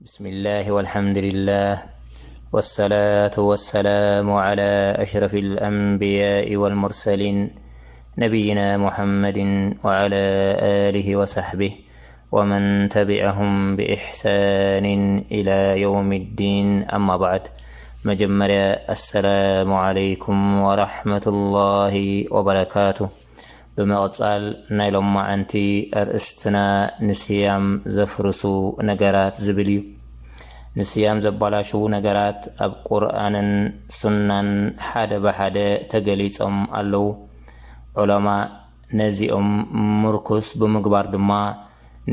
بسم الله والحمد لله، والصلاة والسلام على أشرف الأنبياء والمرسلين، نبينا محمد وعلى آله وصحبه ومن تبعهم بإحسان إلى يوم الدين، أما بعد. መጀመርያ፣ السلام عليكم ورحمة الله وبركاته. ብምቕጻል፣ ናይ ሎማዓንቲ ኣርእስትና ንስያም ዘፍርሱ ነገራት ዝብል እዩ። ንስያም ዘባላሽዉ ነገራት ኣብ ቁርኣንን ሱናን ሓደ ብሓደ ተገሊጾም ኣለዉ። ዑለማ ነዚኦም ምርኩስ ብምግባር ድማ፣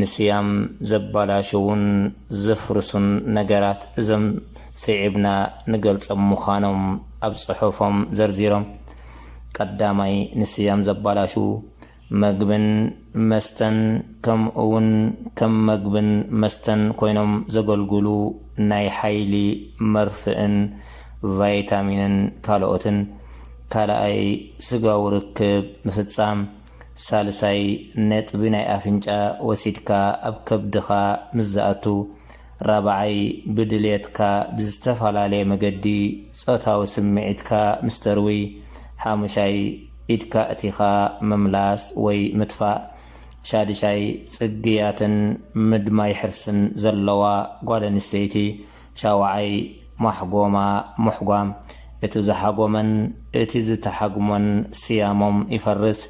ንስያም ዘባላሽዉን ዘፍርሱን ነገራት እዞም ስዒብና ንገልጾም ምዃኖም ኣብ ጽሑፎም ዘርዚሮም። ቀዳማይ፣ ንስያም ዘባላሽዉ መግብን መስተን፣ ከምኡውን ከም መግብን መስተን ኮይኖም ዘገልግሉ ናይ ሓይሊ መርፍእን ቫይታሚንን ካልኦትን። ካልኣይ፣ ስጋዊ ርክብ ምፍጻም። ሳልሳይ፣ ነጥቢ ናይ ኣፍንጫ ወሲድካ ኣብ ከብድኻ ምስ ዝኣቱ። ራብዓይ፣ ብድልየትካ ብዝተፈላለየ መገዲ ጾታዊ ስምዒትካ ምስ ተርዊ። ሓሙሻይ፣ ኢድካ እቲኻ ምምላስ ወይ ምጥፋእ። ሻድሻይ፣ ጽግያትን ምድማይ ሕርስን ዘለዋ ጓል ኣንስተይቲ። ሻውዓይ፣ ማሕጎማ፣ ምሕጓም። እቲ ዝሓጎመን እቲ ዝተሓግሞን ስያሞም ይፈርስ፣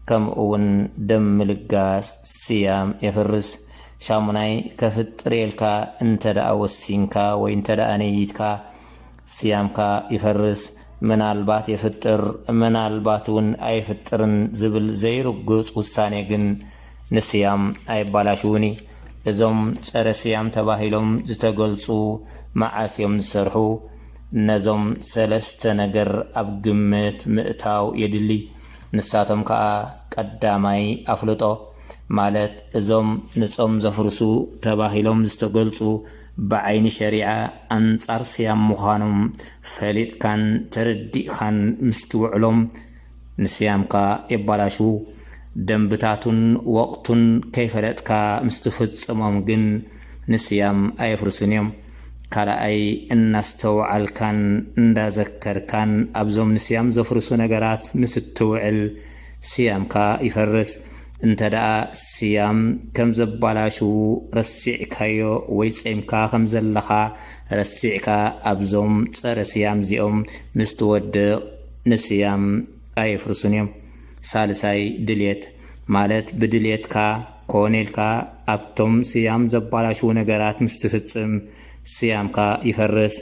ከምኡ እውን ደም ምልጋስ ስያም የፍርስ። ሻሙናይ፣ ከፍጥር ኢልካ እንተ ደኣ ወሲንካ ወይ እንተ ደኣ ነይትካ፣ ስያምካ ይፈርስ። ምናልባት የፍጥር፣ ምናልባት እውን ኣይፍጥርን ዝብል ዘይርጉጽ ውሳኔ ግን ንስያም ኣየባላሽውን እዩ። እዞም ጸረ ስያም ተባሂሎም ዝተገልጹ መዓስ እዮም ዝሰርሑ? ነዞም ሰለስተ ነገር ኣብ ግምት ምእታው የድሊ። ንሳቶም ከኣ፣ ቀዳማይ፣ ኣፍልጦ፣ ማለት እዞም ንጾም ዘፍርሱ ተባሂሎም ዝተገልጹ ብዓይኒ ሸሪዓ ኣንጻር ስያም ምዃኖም ፈሊጥካን ተረዲእካን ምስ ትውዕሎም፣ ንስያምካ የባላሽዉ። ደንብታቱን ወቕቱን ከይፈለጥካ ምስ ትፍጽሞም ግን ንስያም ኣየፍርሱን እዮም። ካልኣይ፣ እናስተውዓልካን እንዳዘከርካን ኣብዞም ንስያም ዘፍርሱ ነገራት ምስ እትውዕል፣ ስያምካ ይፈርስ። እንተ ደኣ ስያም ከም ዘባላሽዉ ረሲዕካዮ ወይ ጸይምካ ከም ዘለኻ ረሲዕካ ኣብዞም ጸረ ስያም እዚኦም ምስ ትወድቕ፣ ንስያም ኣየፍርሱን እዮም። ሳልሳይ፣ ድልየት፣ ማለት ብድልየትካ ኮነ ኢልካ ኣብቶም ስያም ዘባላሽዉ ነገራት ምስ ትፍጽም፣ ስያምካ ይፈርስ።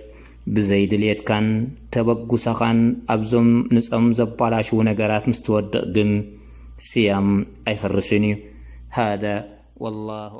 ብዘይ ድልየትካን ተበጉሰኻን ኣብዞም ንጾም ዘባላሽዉ ነገራት ምስ ትወድቕ ግን፣ ስያም ኣይፈርስን እዩ። ሃደ ወላሁ